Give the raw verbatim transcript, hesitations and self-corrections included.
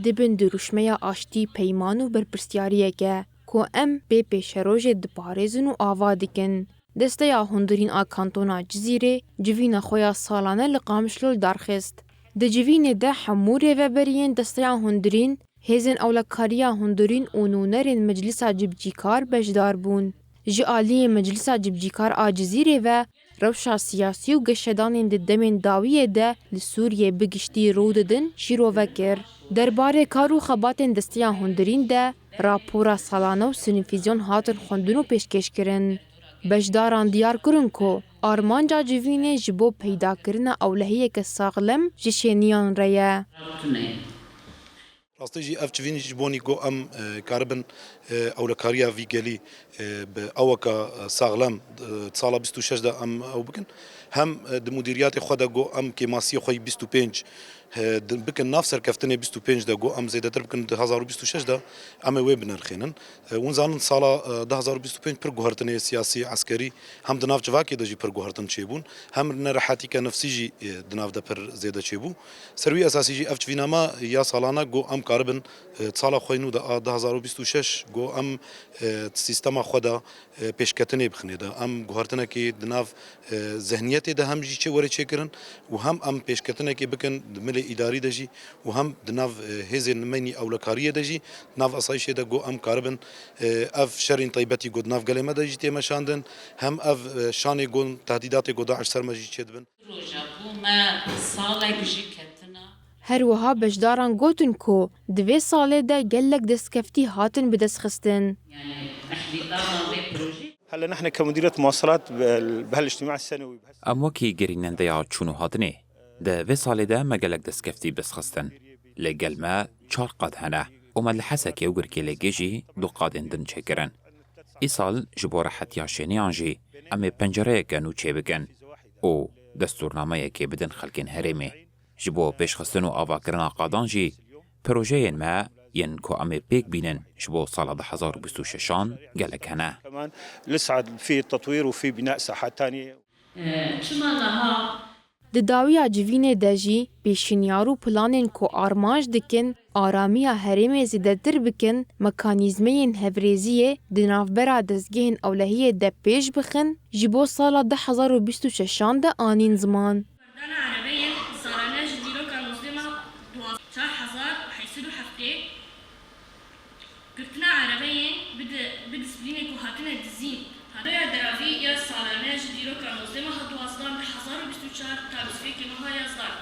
Di bin dirûşmeya aştî peyman û berpirsyariyek e ku em bê pêşerojê diparêzin û ava dikin. Desteya Hundirîn a Kantona Cizîrê civîna xwe ya salane li Qamişlo li dar xist. Di civînê de hemû rêveberiyên Desteya Hundirîn, hêzên ewlekariya hundirîn û nûnerên Meclisa Cibcîkar beşdar bûn. Ji aliyê Meclisa Cibcîkar a Cizîrê ve rewşa siyasî û geşedanên di demên dawiyê de li Sûriyê bi giştî rû didin şîrove kir. Derbarê kar û xebatên Desteya Hundirîn de rapora salane û sînfîzyon hatin xwendin û pêşkêşkirin. Beşdaran diyar kirin ku armanca civînê ji bo peydakirina ewlehiyeke saxlem ji şêniyan re ye. Rastî jî ev civîn ji bo nî ku em, e, karibin, e, ewlekariya vî gelî, e, bi awaka, e, saxlem, e, sala bîst û şeş de em ew bikin. Hem, e, di mudîriyatê xwe de ku em kêmasiyê xwe yî bîst û pênc, e, di, bikin nav serkeftinê bîst û pênc de ku em zêdetir bikin di hezar û bîst û şeş de em ê wê binirxînin. E, hûn zanin sala, e, du hezar û bîst û pênc pir guhertinê siyasî, eskerî hem di nav civakê de jî pir guhertin çêbûn. Hem nerehetîke nefsî jî, e, di nav de pir zêde çêbû. Ser wî esasî jî ev çivîna me ya salane ku em karibin, e, sala xwe nû de a du hezar û bîst û şeş ku em, e, sîstema xwe de, e, pêşketinê bixinê de. Em guhertinekê di nav, e, zehniyetê de hem jî çê were çêkirin û hem em pêşketinekê bikin di milê îdarî de jî û hem di nav, e, hêzên me nî ewlekariyê de jî, nav asayişê de ku em karibin, e, ev şerên taybetî ku di nav gelê me de jî tê meşandin, hem ev, e, şanê ku tehdîdatê ku DAIŞ ser me jî çêdibin. Roja ku me salek jî ketina. Her wiha beşdaran gotin ku di vê salê de gelek destkeftî hatin bidestxistin. Yani, tehdîdana vê projê. هلا نحن كمديرية مواصلات بهالاجتماع السنوي. Em wekî gerînendeya çûn û hatinê, di vê salê de me gelek destkeftî bidestxistin. Lê gel me çar qad hene û me li Hesekê û Girkê Lêgê jî du qadên din çêkirin. Îsal ji bo rehetiya şêniyan jî em ê pencereyeke nû çêbikin û destûrnameyekê bidin xelkên herêmê. Ji bo pêşxistin û avakirina qadan jî projeyên me yên ku em ê pêk bînin ji bo sala du hezar û bîst û şeşan gelek hene. كمان لسه في تطوير وفي بناء ساحات تانية. Çima niha Di dawiya civînê de jî pêşinyar û planên ku armanc dikin aramiya herêmê zêdetir bikin, mekanîzmeyên hevrêziyê di navbera dezgehên ewlehiyê de pêş bixin, ji bo sala du hezar û bîst û şeşan de anîn ziman. Berdana erebeyên salane ji dîroka nozdeh ma duwazdeh, çar hezar û heyt sed û heftê. Girtina erebeyên bi di-, bi disiplînê ku hatine dizîn. Rêya deravî ya salane ji dîroka nozdeh meha duwazdan du hezar û bîst û çar ta bîst û yekê meha yazdan.